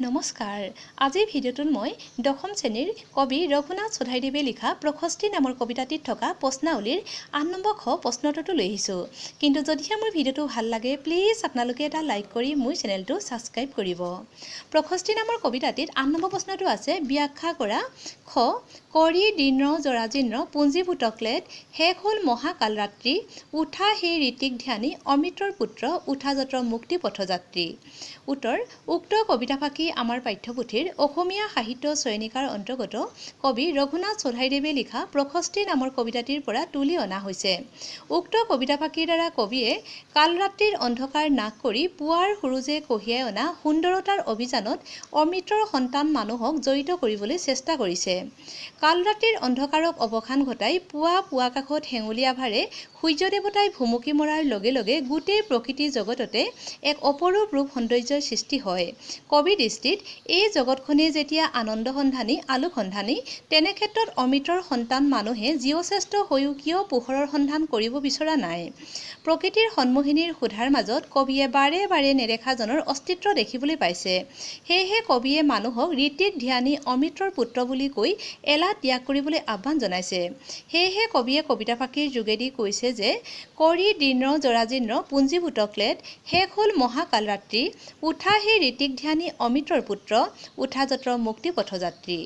নমস্কাৰ, আজিৰ ভিডিঅ'টোত মই দশম শ্ৰেণীৰ কবি ৰঘুনাথ চৌধাৰীদেৱে লিখা প্ৰশস্তি নামৰ কবিতাটিত থকা প্ৰশ্নাৱলীৰ 8 নম্বৰ খ প্ৰশ্নটো লৈ আহিছোঁ। কিন্তু যদিহে মোৰ ভিডিঅ'টো ভাল লাগে, প্লিজ আপোনালোকে এটা লাইক কৰি মোৰ চেনেলটো ছাবস্ক্ৰাইব কৰিব। প্ৰশস্তি নামৰ কবিতাটিত 8 নম্বৰ প্ৰশ্নটো আছে, ব্যাখ্যা কৰা। খ কৰি দীৰ্ণ জৰাজীৰ্ণ পুঞ্জীভূত ক্লেদ, শেষ হ'ল মহাকাল ৰাত্ৰি, উঠা সেই ঋতিক ধ্যানী অমৃতৰ পুত্ৰ, উঠা যত মুক্তি পথযাত্ৰী। উত্তৰ, উক্ত কবিতাফাঁকি আমাৰ পাঠ্যপুথিৰ অসমীয়া সাহিত্য চয়নিকাৰ অন্তৰ্গত কবি ৰঘুনাথ চৌধাৰীদেৱে লিখা প্ৰশস্তি নামৰ কবিতাটিৰ পৰা তুলি অনা হৈছে। উক্ত কবিতাফাঁকিৰ দ্বাৰা কবিয়ে কালৰাত্ৰিৰ অন্ধকাৰ নাশ কৰি পুৱাৰ সূৰুজে কঢ়িয়াই অনা সুন্দৰতাৰ অভিযানত অমৃতৰ সন্তান মানুহক জড়িত কৰিবলৈ চেষ্টা কৰিছে। কালৰাত্ৰিৰ অন্ধকাৰক অৱসান ঘটাই পুৱা পুৱাকাশত হেঙুলীয়া ভাৰে সূৰ্য দেৱতাই ভুমুকি মৰাৰ লগে লগে গোটেই প্ৰকৃতি জগততে এক অপৰূপ ৰূপ সৌন্দৰ্যৰ সৃষ্টি হয়। কবি দৃষ্টিত এই জগতখনেই যেতিয়া আনন্দ সন্ধানী, আলোক সন্ধানী, তেনে ক্ষেত্ৰত অমৃতৰ সন্তান মানুহে জীৱশ্ৰেষ্ঠ হৈও কিয় পোহৰৰ সন্ধান কৰিব বিচৰা নাই? প্ৰকৃতিৰ সন্মোহিনীৰ সোধাৰ মাজত কবিয়ে বাৰে বাৰে নেদেখাজনৰ অস্তিত্ব দেখিবলৈ পাইছে। সেয়েহে কবিয়ে মানুহক ঋতিক ধ্যানী অমৃতৰ পুত্ৰ বুলি কৈ এলাহ ত্যাগ কৰিবলৈ আহ্বান জনাইছে। সেয়েহে কবিয়ে কবিতাফাঁকিৰ যোগেদি কৈছে যে কৰি দীৰ্ণ জৰাজীৰ্ণ পুঞ্জীভূত ক্লেদ, শেষ হ'ল মহাকাল ৰাত্ৰি, উঠা সেই ঋতিক ধ্যানী অমৃতৰ পুত্ৰ, উঠা যত মুক্তি পথযাত্ৰী।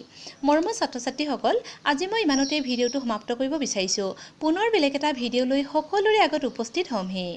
মৰমৰ ছাত্ৰ ছাত্ৰীসকল, আজি মই ইমানতে ভিডিঅ'টো সমাপ্ত কৰিব বিচাৰিছোঁ। পুনৰ বেলেগ এটা ভিডিঅ' লৈ সকলোৰে আগত উপস্থিত হ'মহি।